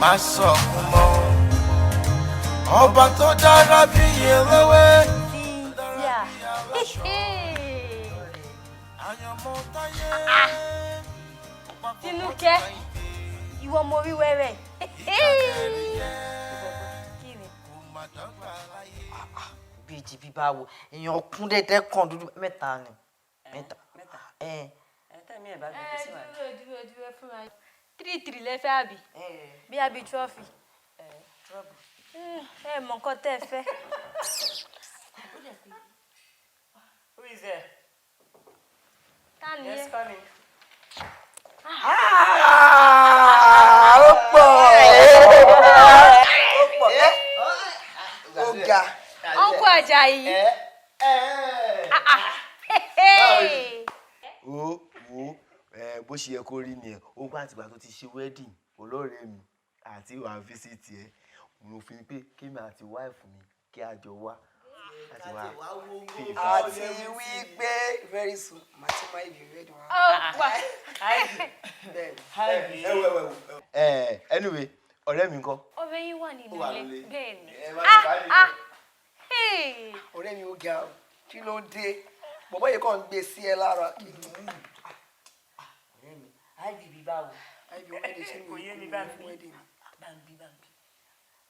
Má sọkún mọ́. Ọba tó dára bí eléwé. Cynthia. Àyànmọ́ táyé. Tinúkẹ́, ìwọ mo rí wẹ́rẹ́. Kí ni? Bíi jìbí báwo? Èèyàn kún dẹ́dẹ́ kan dúdú mẹ́ta ni mẹ́ta. Mẹ́ta. Ẹ. Ẹ tẹ́mi ẹ̀ bá gbé sí wàhálà. Dúró, dúró, dúró fúnra yín. Three three lẹ́fẹ̀ẹ́ àbí? Bí àbí trophy. Ẹ mọ nǹkan tẹ́ ẹ fẹ́. Who is there? Ta ni Yes, ẹ? come in. Ah, ó pọ̀, ó pọ̀, ó ga. Uncle Ajayi. Ah, ah. Wo wo ẹ, bó ṣe yẹ kó rí nìyẹn. Ó gbà àtìgbà tó ti ṣe wedding, olóòrè mi àti wàá visit ẹ, mo fi pé kémi àti wife mi kí a jọ wá láti wá fi ìfẹ́. Àti wípé very soon màá tún máa ibi wedding wa. Ó wà. Bẹ́ẹ̀ ni. Ẹ wo, ẹ wo, ẹ wo. Ẹ anyway, ọ̀rẹ́ mi ńkọ́? Ọ̀rẹ́ yín wà nínú Ó wà ilé. nílé. Bẹ́ẹ̀ ni. Ẹ má Ah, ṣe báyìí. ah. Hey. Ọ̀rẹ́ mi, ó ga o. Kí ló dé? Bọ̀bọ́ yìí kàn ń gbé sí ẹ lára, kí ni? Ọ̀rẹ́ mi, ivb báwo? Ibi wedding ṣé Kò mi yé mi, kò bá ní mi. wedding. Báńbí báńbí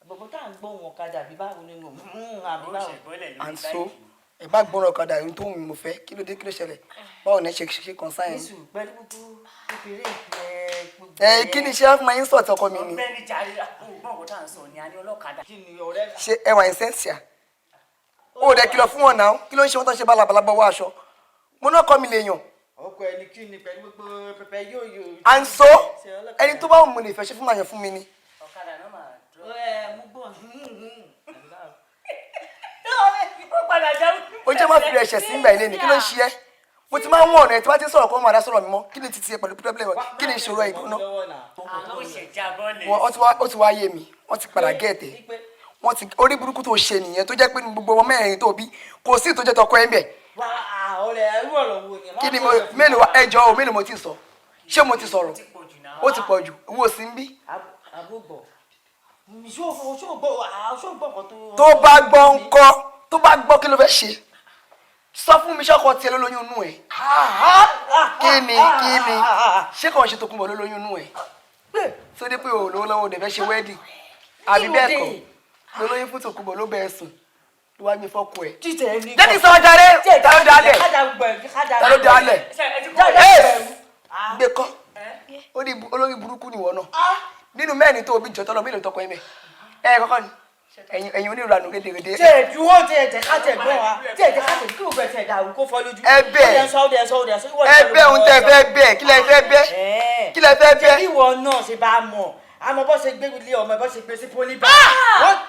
bọ̀bọ̀ tá à ń gbọ́ wọn kadà bí báwo ni mo àbí Ó báwo. ṣe bọ́lẹ̀ lórí And so báyìí. Ẹ bá gbọ́n ọ̀kadà yìí tó wù mí mo fẹ́. Kí ló dé? Kí ló ṣẹlẹ̀? Báwo ni ẹ ṣe ṣe concern yín? Nísù pẹ̀lú gbogbo kékeré ìpẹ́ gbogbo. Ẹ kí ni ṣé fún mi insult ọkọ mi ni? Ọ̀gbẹ́ni jàre, ògbọ́n ọ̀gọ́ tá à ń sọ ni a ní ọlọ́kadà. Kí ni ọ̀rẹ́? Ṣé ẹ wà essential? Ó dẹ̀ kìlọ̀ fún wọn náà. Kí ló ń ṣe wọ́n tó ń ṣe bálabàlà bọ́wọ́ aṣọ? Mo náà kọ́ mi lè yàn. Ọkọ ẹni, kí ni pẹ̀lú gbogbo pẹpẹ yóò yóò. And so ẹni tó bá wù mí lè fẹ́ ṣe fún màá yàn fún mi ni. Ọ̀kadà náà máa dúró. Ẹ mú bọ̀ àbí báwo? Ó padà jẹ́. Ó jẹ́ má fi rẹ̀ ṣẹ̀ sí ìgbà ilé ni. Kí ló ń ṣe ẹ́? Mo ti máa ń wọ̀n ọ̀nà ẹ̀ tí wọ́n ti ń sọ̀rọ̀ kó máa dá sọ̀rọ̀ mi mọ́. Kí ni títí ẹ pẹ̀lú problem? Kí ni ìṣòro ẹ̀ ìgbóná? Ó ṣe jábọ́lẹ̀. Ó ti wá yé mi. Wọ́n ti padà gẹ̀ẹ́tẹ̀ wọ́n ti orí burúkú tó ṣe nìyẹn, tó jẹ́ pé ní gbogbo ọmọ mẹ́rin tó bí, kò sí ìtọ́jẹ́ tọkọ ẹ̀ ń bẹ̀. Wá ọ̀rẹ́, irú ọ̀rọ̀ wo ni? Kí ni mo mélòó ẹjọ́ o? Mélòó mo ti sọ? Ṣé mo ti sọ̀rọ̀? Ó ti pọ̀ jù. Owó sí ń bí. Àbúgbọ̀ ṣó gbọ́ nǹkan tó. Tó bá gbọ́ ń kọ́? Tó bá gbọ́, kí ló fẹ́ ṣe? Sọ fún mi, ṣọ́kọ tiẹ̀ ló lóyún inú ẹ̀? Kí ni? Kí ni? Ṣé kàn ṣe Tòkunbọ̀ ló lóyún inú ẹ̀ tó dé pé òun lówó lọ́wọ́, òun dẹ̀ fẹ́ ṣe wedding, àbí bẹ́ẹ̀ kọ́? Ló lóyún fún Tòkunbọ̀, ló bẹ́ẹ̀ sùn, ló wá gbé fọ́kọ ẹ̀. Títẹ̀ ní. Jẹ́ kí n sọ jàre. Ta ló dálẹ̀? Ta ló dálẹ̀? Ẹ̀ gbé kọ́ ó ní olórí burúkú nìwọ náà. Nínú mẹ́rin tó o bí, jọ̀tọ̀ lọ mélòó tọkọ ẹ̀ mẹ́ ẹ kọ́kọ́ ni ẹ̀yin onírànú rédèrèdè. Tí ẹ dúró, tí ẹ jẹ́ ká tẹ̀ gbọ́ wa, tí ẹ jẹ́ ká tẹ̀ kí gbogbo ẹ̀ tẹ̀ dàrú kó fọ́ lójú. Ẹ bẹ́ẹ̀. Ó dẹ̀ sọ, ó dẹ̀ sọ, ó dẹ̀ sọ. Ẹ bẹ́ẹ̀, ohun tẹ́ fẹ́ bẹ́ẹ̀, kí lẹ fẹ́ bẹ́ẹ̀? Kí lẹ fẹ́ bẹ́ẹ̀? Ṣé ìwọ náà ṣe bá mọ̀ àmọ́ bó ṣe gbé ilé ọmọ ẹ, bó ṣe gbé sí poly bag?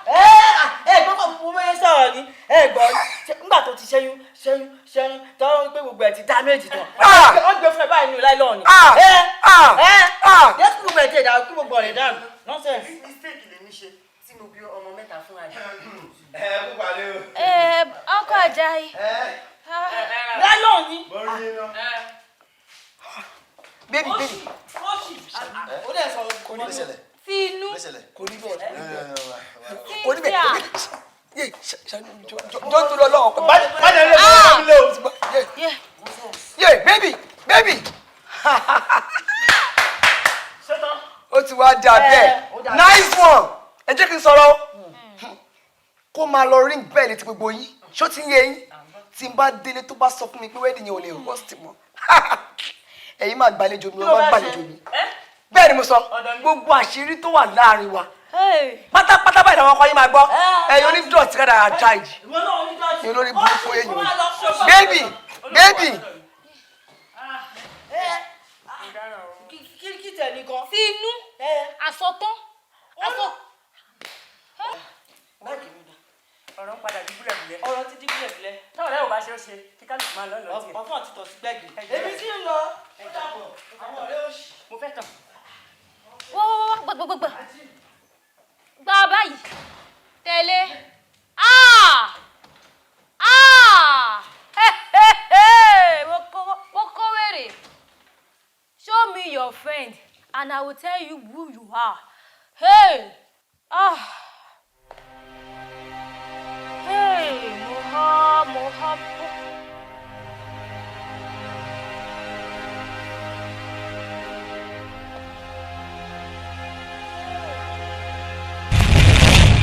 Ẹ ẹ gbọ́, mo máa ń sọ̀rọ̀ ni. Ẹ gbọ́, nígbà tó ti ṣẹ́yún ṣẹ́yún ṣẹ́yún tọ́ pé gbogbo ẹ̀ ti damage tán, wọ́n gbé fún ẹ báyìí nínú láìlọ́ọ̀ ni. Ẹ ẹ jẹ́ kí gbogbo ẹ̀ ti dàrú, kí gbogbo ọ̀rẹ́ dàrú, nonsense. Mistake lèmi ṣe tí mo bí ọmọ mẹ́ta fún àjẹ. Ẹ kú pàdé o. Ẹ Uncle Ajayi. Láìlọ́ọ̀ ni. Mo rí iná. Baby, baby. Ó sì ó dẹ̀ sọ. Kò ní bẹ́ẹ̀. Tinú. Kò ní bẹ́ẹ̀, kò ní bẹ́ẹ̀, kò ní bẹ́ẹ̀. Yé, ṣàánú, jọ jọ ń torí Ọlọ́run ọkọ. Má jẹ́ ilé mi lé o. Yé yé, baby, baby, ó ti wá dà bẹ́ẹ̀. Nice one. Ẹ jẹ́ kí n sọ̀rọ̀ kó máa lọ ring bell ti gbogbo yín. Ṣó ti ń yé yín? Tí n bá délé, tó bá sọ fún mi pé wedding yẹn ò lè host mọ́, ẹ̀yin máa gbàlejò mi, wọ́n máa gbàlejò mi. Bẹ́ẹ̀ ni mo sọ. Gbogbo àṣírí tó wà láàrin wa pátápátá báyìí làwọn ọkọ yín máa gbọ́. Ẹ̀yin onídọ̀tí kádà ajá yìí, ẹ̀yin olórí burúkú èèyàn. Baby, baby. Kí tẹ̀ ní kan. Tinú àsọtán àsọ. Ọ̀rọ̀ ń padà di búlẹ̀búlẹ̀. Ọ̀rọ̀ ti di búlẹ̀búlẹ̀. Táwọn ọ̀rẹ́ ò bá ṣe é ṣe kí kálukú máa lọ lọ tiẹ̀. Ọ̀fọ̀n ti tọ̀ sí gbẹ̀gì. Èmi ti ń lọ. Ó dàbọ̀ àwọn ọ̀rẹ́ òṣì. Mo fẹ́ tàn. Wọ́n wọ́n wọ́n gbàgbàgbà gbà báyìí tẹ̀lé. Ah ah, mo kó wèrè. Show me your friend and I will tell you who you are. Hey! Ah! Hey! Mo há, mo há bọ́.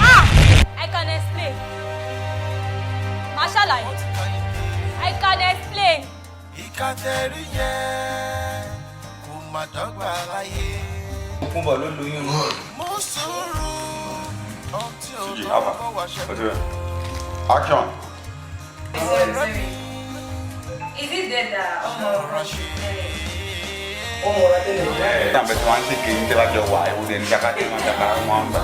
Ah! I can explain. Màá ṣàlàyé. I can explain. Ìka tẹ̀rí yẹn kò má dọ́gba láyé. Kúnbọ̀ ló lóyún ní. Mú sùúrù ohun tí ò Suji, tó Alpha. bọ̀ wá ṣẹ́kù. What's it? Action. Ọ̀rẹ́ mi Is it there that ọmọ ọ̀rọ̀ ṣe. Ọmọ ọ̀rọ̀ tẹ́lẹ̀. Ẹ tàbí tí wọ́n ń tèké ní tẹ́lá jọ wà, ewu dẹ̀ ní kàkà tí wọ́n ń dàgbà wọ́n ń gbà.